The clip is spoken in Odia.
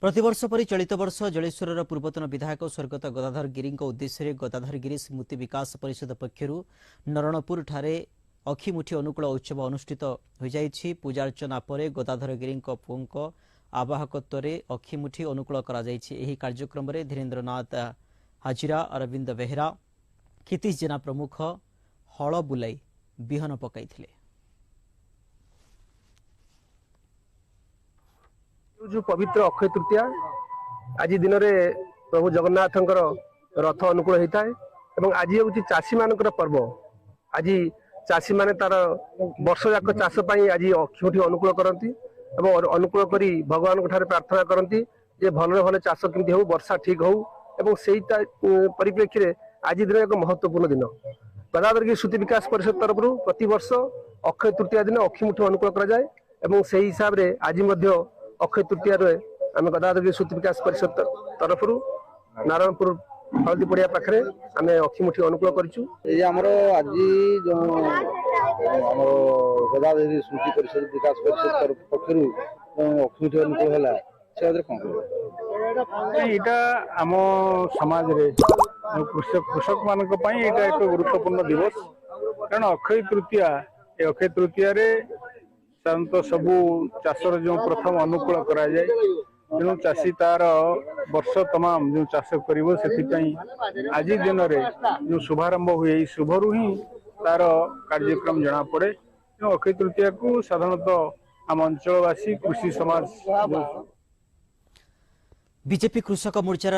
ପ୍ରତିବର୍ଷ ପରି ଚଳିତ ବର୍ଷ ଜଳେଶ୍ୱରର ପୂର୍ବତନ ବିଧାୟକ ସ୍ୱର୍ଗତ ଗଦାଧର ଗିରିଙ୍କ ଉଦ୍ଦେଶ୍ୟରେ ଗଦାଧର ଗିରି ସ୍ମୃତି ବିକାଶ ପରିଷଦ ପକ୍ଷରୁ ନରଣପୁରଠାରେ ଅଖିମୁଠି ଅନୁକୂଳ ଉତ୍ସବ ଅନୁଷ୍ଠିତ ହୋଇଯାଇଛି। ପୂଜାର୍ଚ୍ଚନା ପରେ ଗଦାଧର ଗିରିଙ୍କ ପୁଅଙ୍କ ଆବାହକତ୍ୱରେ ଅଖିମୁଠି ଅନୁକୂଳ କରାଯାଇଛି। ଏହି କାର୍ଯ୍ୟକ୍ରମରେ ଧୀରେନ୍ଦ୍ରନାଥ ହାଜିରା, ଅରବିନ୍ଦ ବେହେରା, କ୍ଷିତୀଶ ଜେନା ପ୍ରମୁଖ ହଳ ବୁଲାଇ ବିହନ ପକାଇଥିଲେ। ଯେଉଁ ପବିତ୍ର ଅକ୍ଷୟ ତୃତୀୟା, ଆଜି ଦିନରେ ପ୍ରଭୁ ଜଗନ୍ନାଥଙ୍କର ରଥ ଅନୁକୂଳ ହେଇଥାଏ ଏବଂ ଆଜି ହେଉଛି ଚାଷୀମାନଙ୍କର ପର୍ବ। ଆଜି ଚାଷୀମାନେ ତାର ବର୍ଷ ଯାକ ଚାଷ ପାଇଁ ଆଜି ଅକ୍ଷିମୁଠି ଅନୁକୂଳ କରନ୍ତି ଏବଂ ଅନୁକୂଳ କରି ଭଗବାନଙ୍କ ଠାରେ ପ୍ରାର୍ଥନା କରନ୍ତି ଯେ ଭଲରେ ଭଲ ଚାଷ କେମିତି ହଉ, ବର୍ଷା ଠିକ ହଉ। ଏବଂ ସେଇ ପରିପ୍ରେକ୍ଷୀରେ ଆଜି ଦିନ ଏକ ମହତ୍ୱପୂର୍ଣ୍ଣ ଦିନ। ଗଦାଧରଗିରି ସ୍ମୃତି ବିକାଶ ପରିଷଦ ତରଫରୁ ପ୍ରତିବର୍ଷ ଅକ୍ଷୟ ତୃତୀୟା ଦିନ ଅକ୍ଷିମୁଠି ଅନୁକୂଳ କରାଯାଏ ଏବଂ ସେଇ ହିସାବରେ ଆଜି ମଧ୍ୟ ଅକ୍ଷୟ ତୃତୀୟାରେ ଆମେ ଗଦାଧରଗିରି ସ୍ମୃତି ବିକାଶ ପରିଷଦ ତରଫରୁ ନାରାୟଣପୁର ହଳଦୀ ପଡ଼ିଆ ପାଖରେ ଆମେ ଅକ୍ଷିମୁଠି ଅନୁକୂଳ କରିଛୁ। ଏଇ ଆମର ଆଜି ଯେଉଁ ଆମର ଗଦାଧରଗିରି ସ୍ମୃତି ପରିଷଦ ବିକାଶ ପରିଷଦ ପକ୍ଷରୁ ଯେଉଁ ଅକ୍ଷିମୁଠି ଅନୁକୂଳ ହେଲା, ସେ ବାବଦରେ କଣ କହିବେ? ଏଇଟା ଆମ ସମାଜରେ କୃଷକମାନଙ୍କ ପାଇଁ ଏଇଟା ଏକ ଗୁରୁତ୍ୱପୂର୍ଣ୍ଣ ଦିବସ। କାରଣ ଅକ୍ଷୟ ତୃତୀୟା, ଏ ଅକ୍ଷୟ ତୃତୀୟାରେ ସାଧାରଣତଃ ସବୁ ଚାଷର ଯେଉଁ ପ୍ରଥମ ଅନୁକୂଳ କରାଯାଏ, ତେଣୁ ଚାଷୀ ତାର ବର୍ଷ ତମାମ ଯେଉଁ ଚାଷ କରିବ ସେଥିପାଇଁ ଆଜି ଦିନରେ ଯେଉଁ ଶୁଭାରମ୍ଭ ହୁଏ, ଏଇ ଶୁଭରୁ ହିଁ ତାର କାର୍ଯ୍ୟକ୍ରମ ଜଣାପଡ଼େ। ତେଣୁ ଅକ୍ଷୟ ତୃତୀୟାକୁ ସାଧାରଣତଃ ଆମ ଅଞ୍ଚଳବାସୀ କୃଷି ସମାଜ ବିଜେପି କୃଷକ ମୋର୍ଚ୍ଚାର